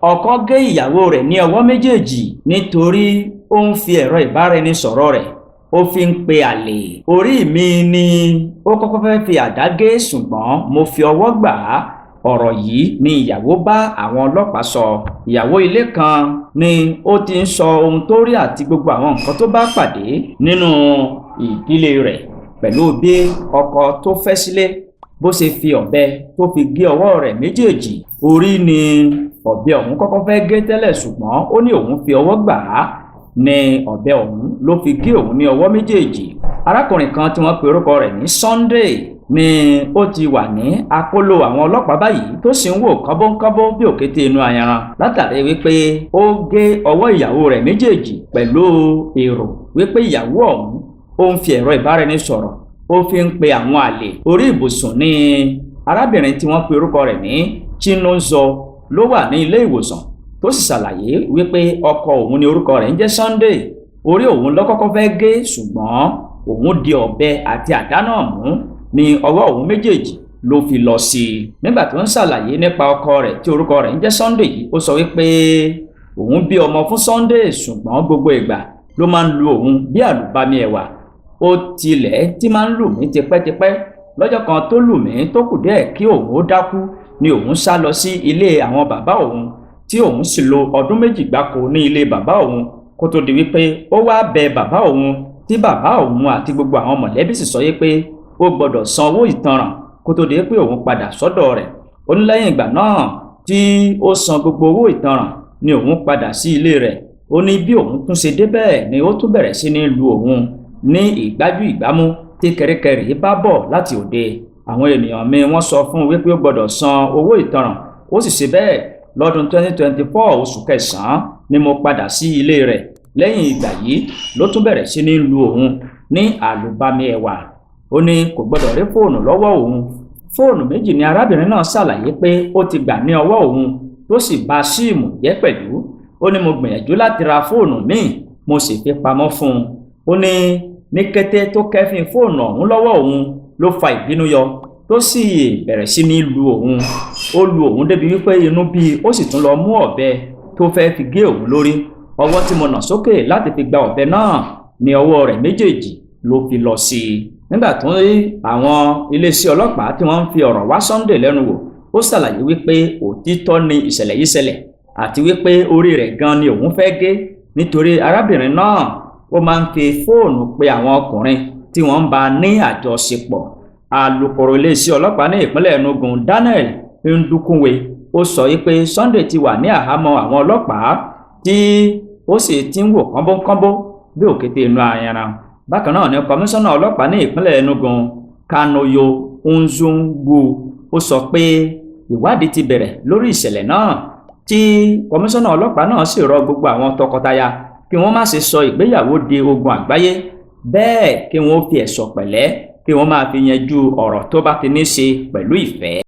Ọkọ gé ìyàwó rẹ̀ ní ọwọ́ méjèèjì nítorí ó ń fi ẹ̀rọ ìbáraẹnisọ̀rọ̀ rẹ̀, ó fi ń pe àlè. Orí mi ni ó kọ́kọ́ fẹ́ fi àdá gé, ṣùgbọ́n mo fi ọwọ́ gbà á. Ọ̀rọ̀ yìí ni ìyàwó bá àwọn ọlọ́pàá sọ. Ìyàwó ilé kan ni ó ti ń sọ ohun tó rí àti gbogbo àwọn nǹkan tó bá pàdé nínú ìdílé rẹ̀ pẹ̀lú bí ọkọ tó fẹ́ sílé bó ṣe fi ọ̀bẹ tó fi gé ọwọ́ rẹ̀ méjèèjì. Orí ni ọ̀bẹ ọ̀hún kọ́kọ́ fẹ́ gé tẹ́lẹ̀, ṣùgbọ́n ó ní òun fi ọwọ́ gbà á ní ọ̀bẹ ọ̀hún ló fi gé òun ní ọwọ́ méjèèjì. Arákùnrin kan tí wọ́n pe orúkọ rẹ̀ ní Sunday ni ó ti wà ní akóló àwọn ọlọ́pàá báyìí, tó sì ń wò kọ́bọ́nkọ́bọ́ bí òkété inú ayanran, látàrí wípé ó gé ọwọ́ ìyàwó rẹ̀ méjèèjì pẹ̀lú èrò wípé ìyàwó ọ̀hún ó ń fi ẹ̀rọ ìbáraẹnisọ̀rọ̀, ó fi ń pe àwọn àlè. Orí ibùsùn ní arábìnrin tí wọ́n pe orúkọ rẹ̀ ní Chinonso ló wà ní ilé ìwòsàn, tó sì ṣàlàyé wípé ọkọ òun ní orúkọ rẹ̀ ń jẹ́ Sunday. Orí òun ló kọ́kọ́ fẹ́ gé, ṣùgbọ́n òun di ọ̀bẹ àti àdá náà mú ní ọwọ́ òun méjèèjì ló fi lọ sí i. Nígbà tó ń ṣàlàyé nípa ọkọ rẹ̀ tí orúkọ rẹ̀ ń jẹ́ Sunday yìí, ó sọ wípé òun bí ọmọ fún Sunday, ṣùgbọ́n gbogbo ìgbà ló máa ń lu òun bí àlùbami ẹ̀wà. Ó tilẹ̀ tí máa ń lù mí tipẹ́tipẹ́. Lọ́jọ́ kan tó lù mí tó kù díẹ̀ kí òun ó dákú ni òun sá lọ sí ilé àwọn bàbá òun, tí òun sì lo ọdún 2 gbáko ní ilé bàbá òun, kó tó di wípé ó wá bẹ bàbá òun, tí bàbá òun àti gbogbo àwọn mọ̀lẹ́bí sì sọ pé ó gbọ́dọ̀ san owó ìtanràn kó tó di pé òun padà sọ́dọ̀ rẹ̀. Ó ní lẹ́yìn ìgbà náà tí ó san gbogbo owó ìtanràn ni òun padà sí ilé rẹ̀. Ó ní bí òun tún ṣe débẹ̀ ni ó tún bẹ̀rẹ̀ sí ní lu òun ní ìgbájú ìgbámú. Tí kẹ̀ríkẹ̀rí bá bọ̀ láti òde, àwọn ènìyàn mi wọ́n sọ fún un wípé ó gbọ́dọ̀ san owó ìtanràn, ó sì ṣe bẹ́ẹ̀. Lọ́dún 2024, oṣù kẹsàn-án ni mo padà sí ilé rẹ̀. Lẹ́yìn ìgbà yìí ló tún bẹ̀rẹ̀ sí ní lu òun ní àlùbami ẹ̀wà. Ó ní kò gbọ́dọ̀ rí fóònù lọ́wọ́ òun. Fóònù méjì ni arábìnrin náà ṣàlàyé pé ó ti gbà ní ọwọ́ òun, tó sì bà SIM jẹ́ pẹ̀lú. Ó ní mo gbìyànjú láti ra fóònù míì, mo sì fi pamọ́ fún un. Ó ní ní kété tó kẹ́fín fóònù ọ̀hún lọ́wọ́ òun ló fa ìbínú yọ, tó sì bẹ̀rẹ̀ sí ní lu òun. Ó lu òun débi wípé inú bí ó sì tún lọ mú ọ̀bẹ tó fẹ́ fi gé òun lórí. Ọwọ́ tí mo nà sókè láti fi gba ọ̀bẹ náà ní ọwọ́ rẹ̀ méjèèjì ló fi lọ sí i. Nígbà tó rí àwọn iléeṣẹ́ ọlọ́pàá tí wọ́n ń fi ọ̀rọ̀ wá Sunday lẹ́nu wò, ó ṣàlàyé wípé òtítọ́ ni ìṣẹ̀lẹ̀ yìí ṣẹlẹ̀, àti wípé orí rẹ̀ gan ni òun fẹ́ gé, nítorí arábìnrin náà ó máa ń fi fóònù pe àwọn ọkùnrin tí wọ́n ń bá ní àjọṣepọ̀. Alūkkóró iléeṣẹ́ ọlọ́pàá ní ìpínlẹ̀ Enugu, Daniel Ndukwe, ó sọ wípé Sunday ti wà ní àhámọ́ àwọn ọlọ́pàá, tí ó sì ti ń wò kánbókánbó bí òkété inú ayanran. Bákan náà ni kọmíṣánná ọlọ́pàá ní ìpínlẹ̀ Enugu, Kanoyo Nzungu, ó sọ pé ìwádìí ti bẹ̀rẹ̀ lórí ìṣẹ̀lẹ̀ náà, tí kọmíṣánná ọlọ́pàá náà sì rọ gbogbo àwọn tọkọtaya kí wọ́n má ṣe sọ ìgbéyàwó di ogun àgbáyé, bẹ́ẹ̀ kí wọ́n fi ẹ̀sọ̀ pẹ̀lẹ́ kí wọ́n máa fi yanjú ọ̀rọ̀ tó bá ti ní ṣe pẹ̀lú ìfẹ́.